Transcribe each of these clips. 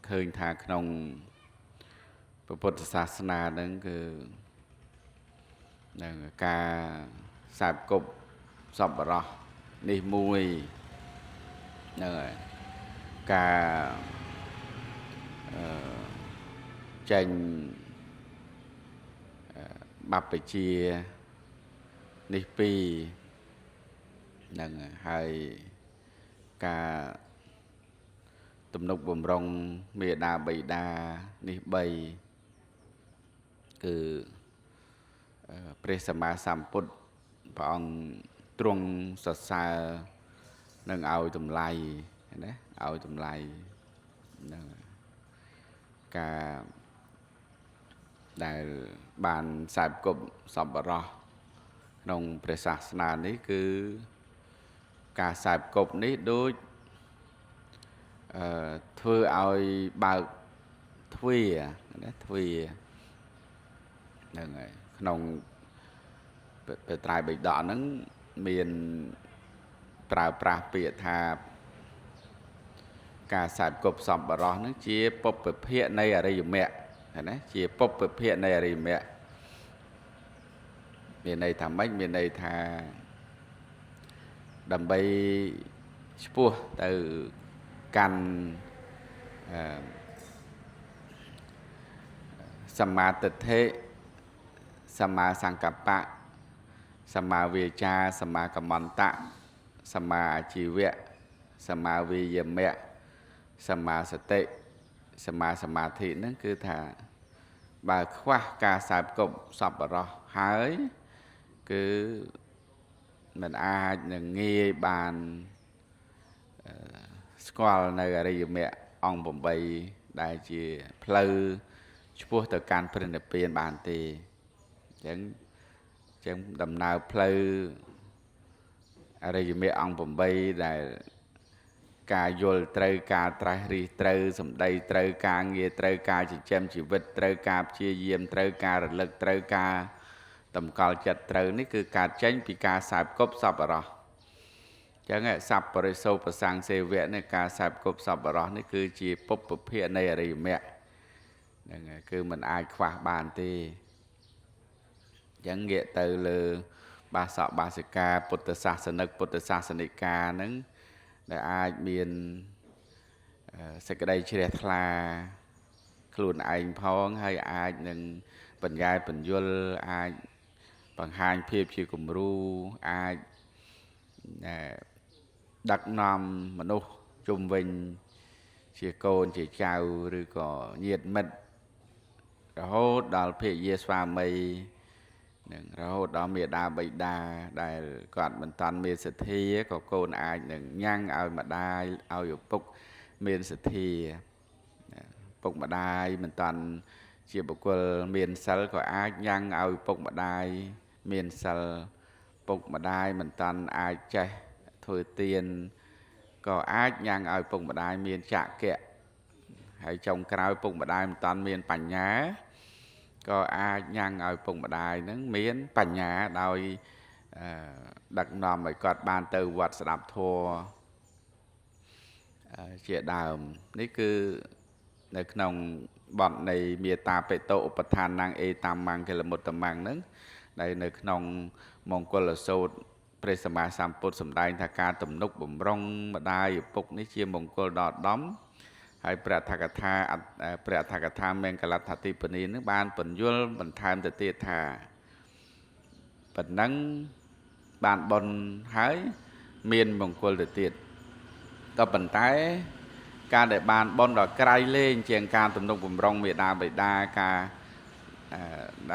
ឃើញថាក្នុងពុទ្ធសាសនាហ្នឹងគឺនឹងការសាបគប់សប្បុរសនេះមួយហ្នឹងហើយការអឺចេញបព្វជានេះពីរហ្នឹងហើយការទំនុកបំរុងមេដាបៃតានេះ3គឺព្រះសម្មាសម្ពុទ្ធព្រះអង្គទ្រង់សរសើរនឹងឲ្យតម្លៃណាឲ្យតម្លៃនឹងការដែលបានសាបគប់សប្បុរសក្នុងព្រះសាសនានេះគឺការសាបគប់នេះដូចធ្វើឲ្យបើកទ្វារណាទ្វារហ្នឹងហើយក្នុងព្រះត្រៃបិដកហ្នឹងមានប្រើប្រាស់ពាក្យថាការសាបគប់សប្បុរសហ្នឹងជាពុព្វភាគនៃអរិយមគ្គណាជាពុព្វភាគនៃអរិយមគ្គមានន័យថាម៉េចមានន័យថាដើម្បីឆ្ពោះទៅកាន់សម្មាទិដ្ឋិសម្មាសង្កប្បៈសម្មាវាចាសម្មាកមន្តៈសម្មាអាជីវៈសម្មាវិយមៈសម្មាសតិសម្មាសមាធិហ្នឹងគឺថាបើខ្វះការសាបគប់សប្បុរសហើយគឺមិនអាចនឹងងាយបានស្គាល់នៅអរិយមគ្គអង្គ8ដែលជាផ្លូវឆ្ពោះទៅកាន់ព្រះនិព្វានបានទេអញ្ចឹងដំណើរផ្លូវអរិយមគ្គអង្គ8ដែលការយល់ត្រូវការត្រេះរិះត្រូវសម្ដីត្រូវការងារត្រូវការចិញ្ចឹមជីវិតត្រូវការព្យាយាមត្រូវការរលឹកត្រូវការតម្កល់ចិត្តត្រូវនេះគឺការចេញពីការសាបគប់សប្បុរសអញ្ចឹងសប្បរិសោប្រសង្ឃសេវៈនេះការសាបគប់សប្បុរសនេះគឺជាពុព្វភាគនៃអរិយមគ្គហ្នឹងគឺมันអាចខ្វះបានទេអញ្ចឹងងាកទៅលើបាសកបាសិកាពុទ្ធសាសនិកពុទ្ធសាសនិកាហ្នឹងដែលអាចមានសេចក្តីជ្រះថ្លាខ្លួនឯងផងហើយអាចនឹងបញ្ញាបញ្យលអាចបង្ហាញភាពជាគំរូអាចដឹកនាំមនុស្សជុំវិញជាកូនជាចៅឬក៏ញាតិមិត្តរហូតដល់ភរិយាស្វាមីនឹងរហូតដល់មេដាបៃតាដែលគាត់មិនតាន់មានសទ្ធាក៏កូនអាចនឹងញ៉ាំងឲ្យម្ដាយឲ្យឪពុកមានសទ្ធាឪពុកម្ដាយមិនតាន់ជាបុគ្គលមានសិលក៏អាចញ៉ាំងឲ្យឪពុកម្ដាយមានសិលពុកម្ដាយមិនតាន់អាចចេះធ្វើទានក៏អាចញ៉ាំងឲ្យពុកម្ដាយមានចក្រៈហើយចុងក្រោយពុកម្ដាយមិនតាន់មានបញ្ញាក៏អាចញ៉ាំងឲ្យពុកម្ដាយនឹងមានបញ្ញាដោយដឹកនាំឲ្យគាត់បានទៅវត្តស្ដាប់ធម៌ជាដើមនេះគឺនៅក្នុងបទនៃមេត្តាបិតុឧបឋានំអេតាមមង្គលមុត្តមង្គហ្នឹងដែលនៅក្នុងមង្គលសូត្រព្រះសម្មាសម្ពុទ្ធសម្ដែងថាការទំនុកបំរុងម្ដាយឪពុកនេះជាមង្គលដ៏ឧត្តមហើយព្រះអដ្ឋកថាព្រះអដ្ឋកថាមង្គលដ្ឋតិបនីនឹងបានពន្យល់បន្ថែមទៅទៀតថាប៉ុណ្ណឹងបានបុណ្យហើយមានមង្គលទៅទៀតក៏ប៉ុន្តែការដែលបានបុណ្យដល់ក្រៃលែងជាងការទំនុកបំរុងមេដាបិតាការ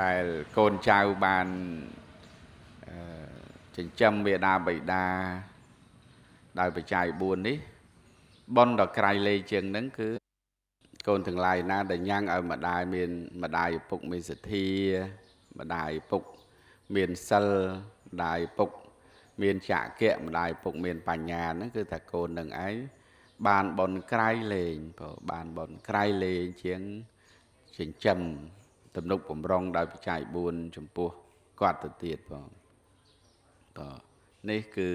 ដែលកូនចៅបានចិញ្ចឹមមេដាបិតាដោយបច្ច័យ4នេះបុណ្យដល់ក្រៃលែងជាងហ្នឹងគឺកូនទាំងឡាយណាដែលញ៉ាំងឲ្យម្ដាយមានម្ដាយឪពុកមានសទ្ធាម្ដាយឪពុកមានសិលម្ដាយឪពុកមានចក្រៈម្ដាយឪពុកមានបញ្ញាហ្នឹងគឺថាកូននឹងឯងបានបុណ្យក្រៃលែងបានបុណ្យក្រៃលែងជាងចិញ្ចឹមទំនុកបំរុងដោយបច្ច័យ4ចំពោះគាត់ទៅទៀតបងបាទនេះគឺ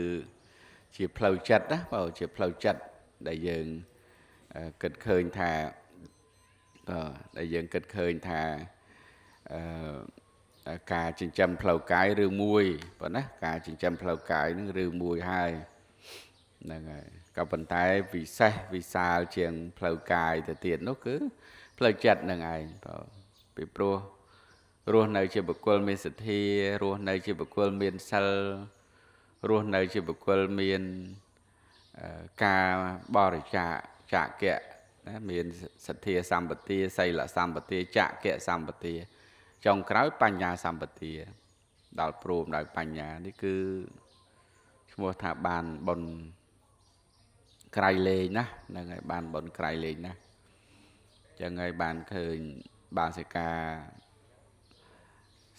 ជាផ្លូវចិត្តណាបងជាផ្លូវចិត្តដែលយើងគិតឃើញថា បាទដែលយើងគិតឃើញថាអឺការចិញ្ចឹមផ្លូវកាយរឿងមួយប៉ុណ្ណាការចិញ្ចឹមផ្លូវកាយនឹងរឿងមួយហើយហ្នឹងហើយក៏ប៉ុន្តែពិសេសវិសាលជាងផ្លូវកាយទៅទៀតនោះគឺផ្លូវចិត្តនឹងឯងបាទពីព្រោះរស់នៅជាបុគ្គលមានសទ្ធារស់នៅជាបុគ្គលមានសិលរស់នៅជាបុគ្គលមានការបរិច្ចាគចកៈណាមានសទ្ធាសម្បទាសីលសម្បទាចកៈសម្បទាចុងក្រោយបញ្ញាសម្បទាដល់ព្រមដោយបញ្ញានេះគឺឈ្មោះថាបានបុណ្យក្រៃលែងណាហ្នឹងហើយបានបុណ្យក្រៃលែងណាចឹងហើយបានឃើញបាសិកា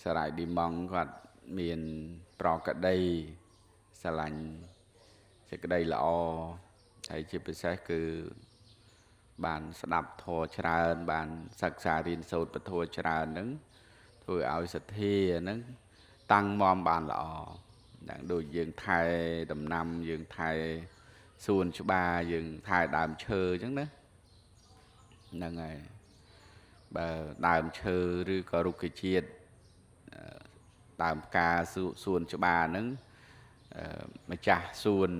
សរាយឌីម៉ង់គាត់មានប្រកដីស្រឡាញ់សេចក្តីល្អហើយជាពិសេសគឺបានស្ដាប់ធម៌ច្រើនបានសិក្សារៀនសូត្រពធច្រើនហ្នឹងធ្វើឲ្យសទ្ធាហ្នឹងតាំងមបានល្អហ្នឹងដូចយើងថែដំណាំយើងថែសួនច្បារយើងថែដើមឈើអញ្ចឹងណាហ្នឹងហើយបើដើមឈើឬក៏រុក្ខជាតិដើមផ្កាសួនច្បារហ្នឹងម្ចាស់សួន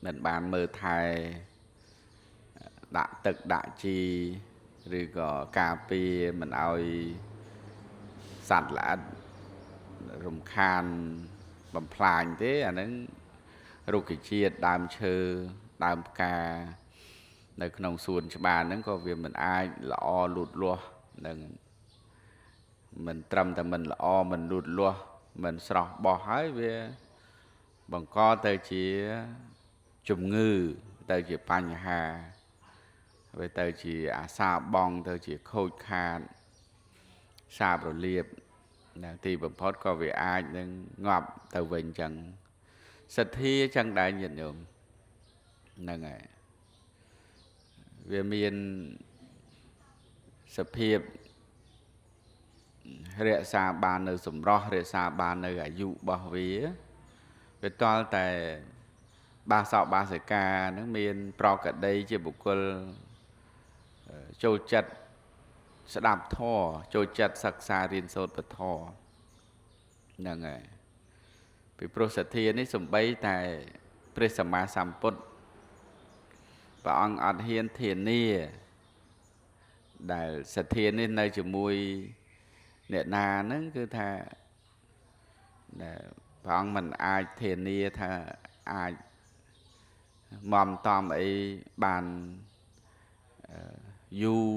មិនបានមើលថែដាក់ទឹកដាក់ជីឬក៏ការពារមិនឲ្យសត្វល្អិតរំខានបំផ្លាញទេអាហ្នឹងរុក្ខជាតិដើមឈើដើមផ្កានៅក្នុងសួនច្បារហ្នឹងក៏វាមិនអាចល្អលូតលាស់នឹងមិនត្រឹមតែមិនល្អមិនលូតលាស់មិនស្រស់បោះហើយវាបង្កទៅជាជំងឺទៅជាបញ្ហាវាទៅជាអាសាបងទៅជាខូចខាតសាបរលាបណាទីបំផុតក៏វាអាចនឹងងាប់ទៅវិញចឹងសទ្ធាចឹងដែរញាតិញោមហ្នឹងហើយវាមានសភាពរក្សាបាននៅសម្រស់រក្សាបាននៅអាយុរបស់វាវាតល់តែបាសកបាសិកានឹងមានប្រកដីជាបុគ្គលចូលចិត្តស្ដាប់ធម៌ចូលចិត្តសិក្សារៀនសូត្រពធហ្នឹងហើយពីព្រោះសទ្ធានេះសំបីតែព្រះសម្មាសម្ពុទ្ធព្រះអង្គអត់ហ៊ានធានាដែលសទ្ធានេះនៅជាមួយអ្នកណាហ្នឹងគឺថាព្រះអង្គមិនអាចធានាថាអាចមមតំអីបានយូរ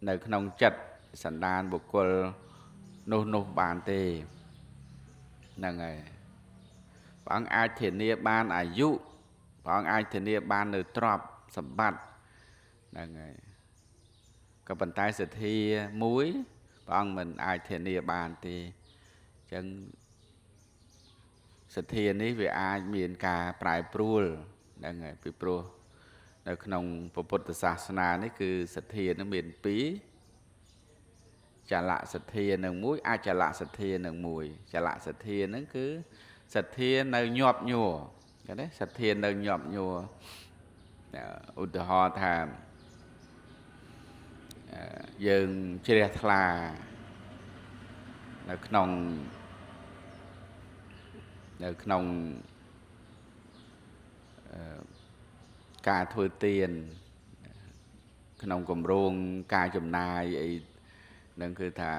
នៅក្នុងចិត្តសន្តានបុគ្គលនោះបានទេហ្នឹងហើយព្រះអង្គអាចធានាបានអាយុព្រះអង្គអាចធានាបាននៅទ្រព្យសម្បត្តិហ្នឹងហើយក៏ប៉ុន្តែសទ្ធាមួយព្រះអង្គមិនអាចធានាបានទេអញ្ចឹងសទ្ធានេះវាអាចមានការប្រែប្រួលហ្នឹងហើយពីព្រោះនៅក្នុងពុទ្ធសាសនានេះគឺសទ្ធានឹងមានពីរចលសទ្ធានឹងមួយអចលសទ្ធានឹងមួយចលសទ្ធានឹងគឺសទ្ធានៅញាប់ញ័រឃើញទេសទ្ធានៅញាប់ញ័រឧទាហរណ៍ថាយើងជ្រះថ្លានៅក្នុងការធ្វើទានក្នុងគម្រោងការចំណាយអីនឹងគឺថា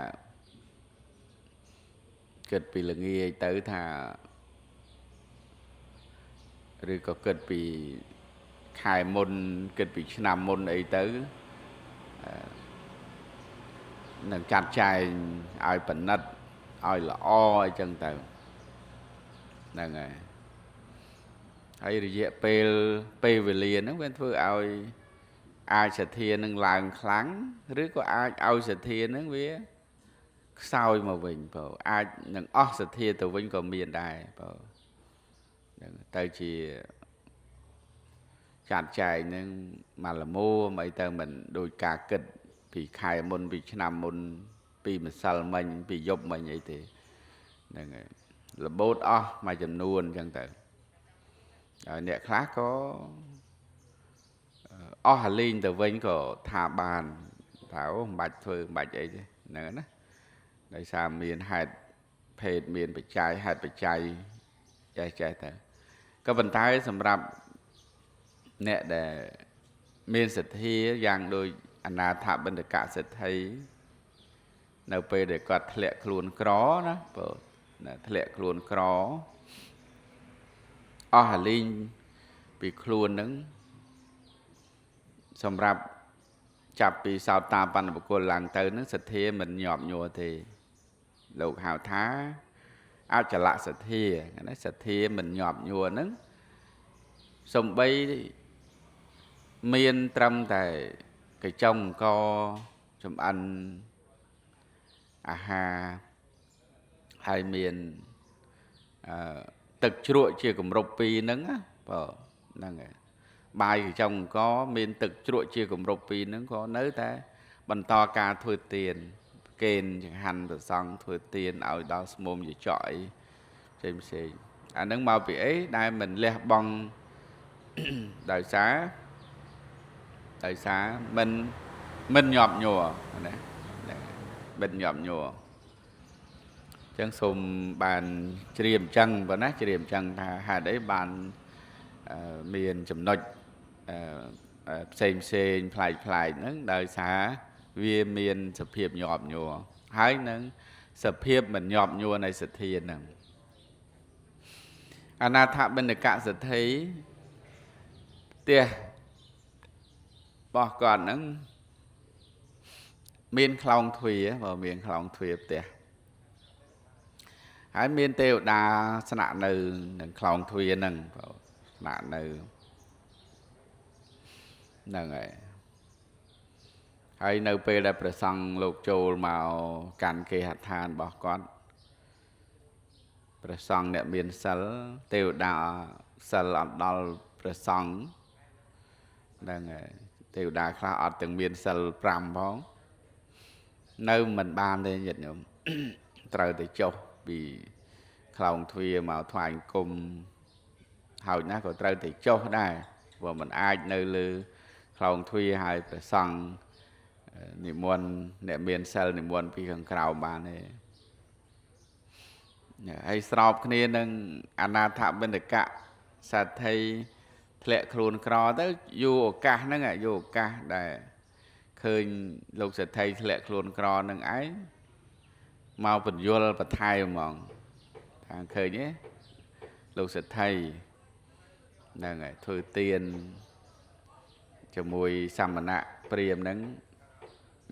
គិតពីល្ងាចទៅថាឬក៏គិតពីខែមុនគិតពីឆ្នាំមុនអីទៅនឹងចាត់ចែងឲ្យប៉និតឲ្យល្អអីចឹងទៅហ្នឹងហើយហើយរយៈពេលវេលាហ្នឹងវាធ្វើឲ្យអាចសទ្ធានឹងឡើងខ្លាំងឬក៏អាចឲ្យសទ្ធានឹងវាខ្សោយមកវិញបើអាចនឹងអស់សទ្ធាទៅវិញក៏មានដែរបើហ្នឹងទៅជាចាត់ចែងនឹងមកល្មមអីទៅមិនដូចការគិតពីខែមុនពីឆ្នាំមុនពីម្សិលមិញពីយប់មិញអីទេហ្នឹងហើយរបូតអស់មួយចំនួនអញ្ចឹងទៅហើយអ្នកខ្លះក៏ អស់អាលីងទៅវិញក៏ថាបានថាអូមិនបាច់ធ្វើមិនបាច់អីទេហ្នឹងណាដោយសារមានហេតុភេទមានបច្ច័យហេតុបច្ច័យចេះចេះទៅក៏ប៉ុន្តែសម្រាប់អ្នកដែលមានសទ្ធាយ៉ាងដូចអនាថបណ្ឌកសេដ្ឋីនៅពេលដែលគាត់ធ្លាក់ខ្លួនក្រណាបើធ្លាក់ខ្លួនក្រអស់អាលីងពីខ្លួនហ្នឹងសម្រាប់ចាប់ពីសោតាបណ្ឌបុគ្គលឡើងទៅហ្នឹងសទ្ធាមិនញាប់ញ័រទេលោកហៅថាអចលសទ្ធាណាសទ្ធាមិនញាប់ញ័រហ្នឹងសំបីមានត្រឹមតែកញ្ចុងកចំអិនអាហារហើយមានទឹកជ្រក់ជាគម្រប់ពីរហ្នឹងណាបើហ្នឹងហើយបាយកញ្ចុងកមានទឹកជ្រក់ជាគម្រប់ពីរហ្នឹងក៏នៅតែបន្តការធ្វើទានគេនចង្ហាន់ប្រសង់ធ្វើទានឲ្យដល់ស្មុំយចកអីផ្សេងផ្សេងអាហ្នឹងមកពីអីដែលមិនលះបង់ដោយសារមិនញាប់ញ័រណាមិនញាប់ញ័រអញ្ចឹងសូមបានជ្រាបអញ្ចឹងបើណាជ្រាបអញ្ចឹងថាហេតុអីបានមានចំណុចផ្សេងផ្សេងប្លែកប្លែកហ្នឹងដោយសារវាមានសភាពញាប់ញ័រហើយនឹងសភាពមិនញាប់ញ័រនៃសទ្ធាហ្នឹងអនាថបណ្ឌកសេដ្ឋីផ្ទះរបស់គាត់ហ្នឹងមានខ្លោងទ្វារបើមានខ្លោងទ្វារផ្ទះហើយមានទេវតាស្នាក់នៅនឹងខ្លោងទ្វារហ្នឹងបើស្នាក់នៅហ្នឹងហើយហើយនៅពេលដែលព្រះសង្ឃលោកចូលមកកាន់គេហដ្ឋានរបស់គាត់ព្រះសង្ឃអ្នកមានសិលទេវតាសិលអត់ដល់ព្រះសង្ឃហ្នឹងហើយទេវតាខ្លះអត់ទាំងមានសិល5ផងនៅមិនបានទេញាតិញោមត្រូវតែចុះពីខ្លោងទ្វារមកថ្វាយគុំហើយណាក៏ត្រូវតែចុះដែរព្រោះមិនអាចនៅលើខ្លោងទ្វារហើយព្រះសង្ឃនិមន្តអ្នកមានសិលនិមន្តពីខាងក្រៅបានទេហើយស្របគ្នានឹងអនាថបណ្ឌកសេដ្ឋីធ្លាក់ខ្លួនក្រទៅយូរឱកាសហ្នឹងយូរឱកាសដែលឃើញលោកសេដ្ឋីធ្លាក់ខ្លួនក្រនឹងឯងមកបញ្យលបន្ថែមហ្មងថាឃើញទេលោកសេដ្ឋីហ្នឹងហើយធ្វើទានជាមួយសមណៈព្រាហ្មណ៍ហ្នឹង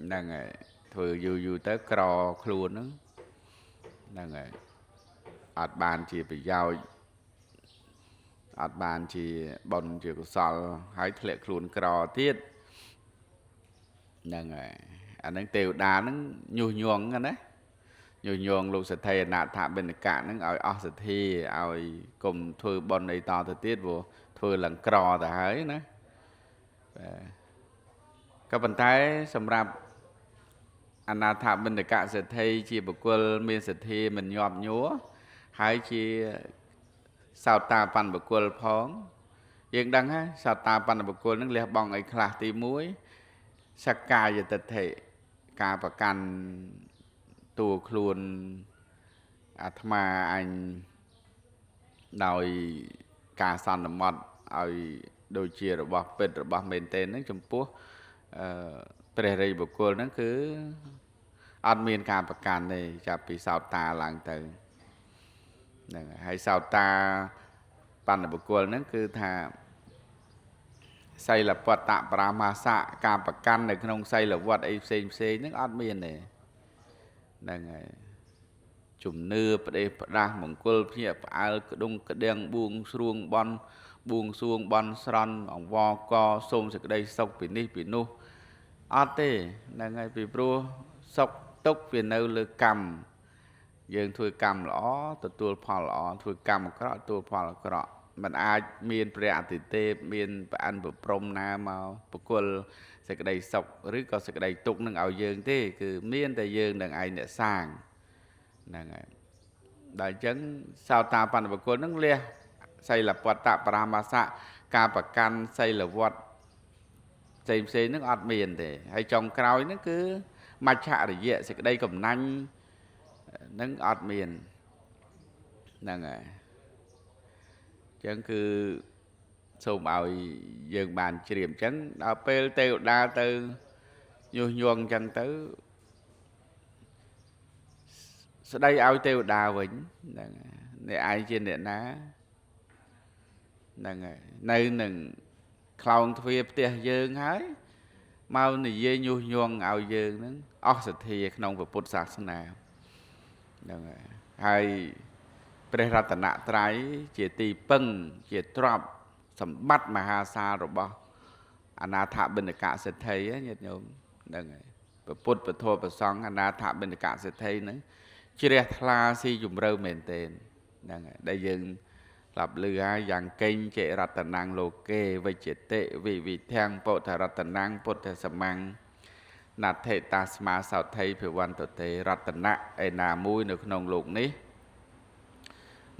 ហ្នឹងហើយធ្វើយូរយូរទៅក្រខ្លួនហ្នឹងហ្នឹងហើយអត់បានជាប្រយោជន៍អត់បានជាបុណ្យជាកុសលហើយធ្លាក់ខ្លួនក្រទៀតហ្នឹងហើយអាហ្នឹងទេវតាហ្នឹងញុះញង់ណាញុះញង់លោកសេដ្ឋីអនាថបណ្ឌកៈហ្នឹងឲ្យអស់សទ្ធាឲ្យគុំធ្វើបុណ្យអីតទៅទៀតព្រោះធ្វើឡើងក្រទៅហើយណាបាទក៏ប៉ុន្តែសម្រាប់អនាថបណ្ឌកសេដ្ឋីជាបុគ្គលមានសទ្ធាមិនញាប់ញ័រហើយជាសោតាបណ្ឌបុគ្គលផងយើងដឹងហើយសោតាបណ្ឌបុគ្គលនឹងលះបង់អីខ្លះទី1សក្កាយទិដ្ឋិការប្រកាន់តួខ្លួនអាត្មាអញដោយការសន្មត់ឲ្យដូចជារបស់ពិតរបស់មែនទែនហ្នឹងចំពោះព្រះរិយបុគ្គលហ្នឹងគឺអត់មានការប្រកាន់ទេចាប់ពីសោតាឡើងទៅហ្នឹងហើយសោតាបណ្ឌបុគ្គលហ្នឹងគឺថាសីលពតៈបរាមាសៈការប្រកាន់នៅក្នុងសីលវត្តអីផ្សេងផ្សេងហ្នឹងអត់មានទេហ្នឹងហើយជំនឿផ្ដេសផ្ដាស់មង្គលភ្ញាក់ផ្អើលក្ដុងក្ដៀងបួងស្រួងបន់បួងសួងបន់ស្រន់អង្វរកសូមសេចក្តីសុខពីនេះពីនោះអត់ទេហ្នឹងហើយពីព្រោះសុខទុក្ខវានៅលើកម្មយើងធ្វើកម្មល្អទទួលផលល្អធ្វើកម្មអាក្រក់ទទួលផលអាក្រក់มันអាចមានព្រះអតិទេពមានប្រអិនប្រព្រំណាមកប្រគល់សេចក្តីសុខឬក៏សេចក្តីទុក្ខនឹងឲ្យយើងទេគឺមានតែយើងនឹងឯងអ្នកសាងហ្នឹងហើយដល់អញ្ចឹងសោតាបណ្ឌបុគ្គលនឹងលះសីលពតៈបរាមាសៈការប្រកាន់សីលវត្ត ផ្សេងផ្សេងហ្នឹងអត់មានទេហើយចុងក្រោយហ្នឹងគឺមច្ឆរិយៈសេចក្តីកំណាញ់ហ្នឹងអត់មានហ្នឹងហើយអញ្ចឹងគឺសូមឲ្យយើងបានជ្រាបអញ្ចឹងដល់ពេលទេវតាទៅញុះញង់អញ្ចឹងទៅស្ដីឲ្យទេវតាវិញហ្នឹងអ្នកឯងជាអ្នកណាហ្នឹងហើយនៅនឹងខ្លោងទ្វារផ្ទះយើងហើយមកនិយាយញុះញង់ឲ្យយើងហ្នឹងអស់សទ្ធាក្នុងពុទ្ធសាសនាហ្នឹងហើយព្រះរតនត្រ័យជាទីពឹងជាទ្រព្យសម្បត្តិមហាសាលរបស់អនាថបិណ្ឌកសេដ្ឋីញាតិញោមហ្នឹងហើយពុទ្ធពធប្រសង្ឃអនាថបិណ្ឌកសេដ្ឋីហ្នឹងជ្រះថ្លាស៊ីជម្រៅមែនទែនហ្នឹងហើយដែលយើងស្លាប់លឺហើយយ៉ាងកេញចេរតនំលោកេវិជ្ជតិវិវិធាំងពុទ្ធរតនំពុទ្ធសមੰណដ្ឋិតាស្មាសោថីភវន្តទេរតនៈឯណាមួយនៅក្នុងលោកនេះ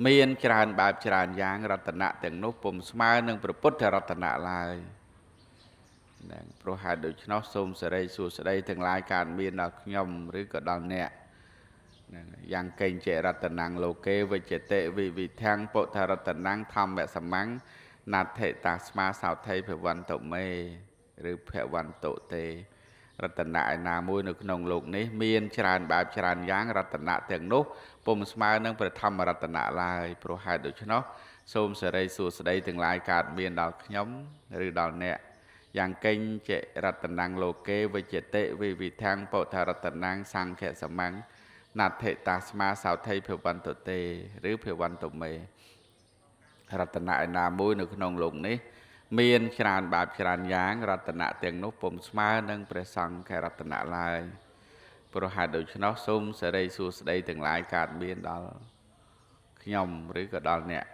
មានច្រើនបែបច្រើនយ៉ាងរតនៈទាំងនោះពុំស្មើនឹងព្រះពុទ្ធរតនៈឡើយហ្នឹងព្រោះហេតុដូច្នោះសូមសិរីសួស្តីទាំងឡាយកើតមានដល់ខ្ញុំឬក៏ដល់អ្នកហ្នឹងយ៉ាងកេញចេរតនំលោកេវិជ្ជតិវិវិធាំងពុទ្ធរតនំធម្មសមੰណដ្ឋិតាស្មាសោថីភវន្តមេឬភវន្តទេរតនៈឯណាមួយនៅក្នុងលោកនេះមានច្រើនបែបច្រើនយ៉ាងរតនៈទាំងនោះពុំស្មើនឹងព្រះធម្មរតនៈឡើយព្រោះហេតុដូច្នោះសូមសិរីសួស្តីទាំងឡាយកើតមានដល់ខ្ញុំឬដល់អ្នកយ៉ាងកេញចេរតនំលោកេវិជ្ជតិវិវិធាំងពុទ្ធរតនំសង្ឃសមੰណដ្ឋិតាស្មាសោថីភវន្តទេឬភវន្តមេរតនៈឯណាមួយនៅក្នុងលោកនេះមានច្រើនបែបច្រើនយ៉ាងរតនៈទាំងនោះពុំស្មើនឹងព្រះសង្ឃរតនៈឡើយព្រោះហេតុដូច្នោះសូមសិរីសួស្តីទាំងឡាយកើតមានដល់ខ្ញុំឬក៏ដល់អ្នក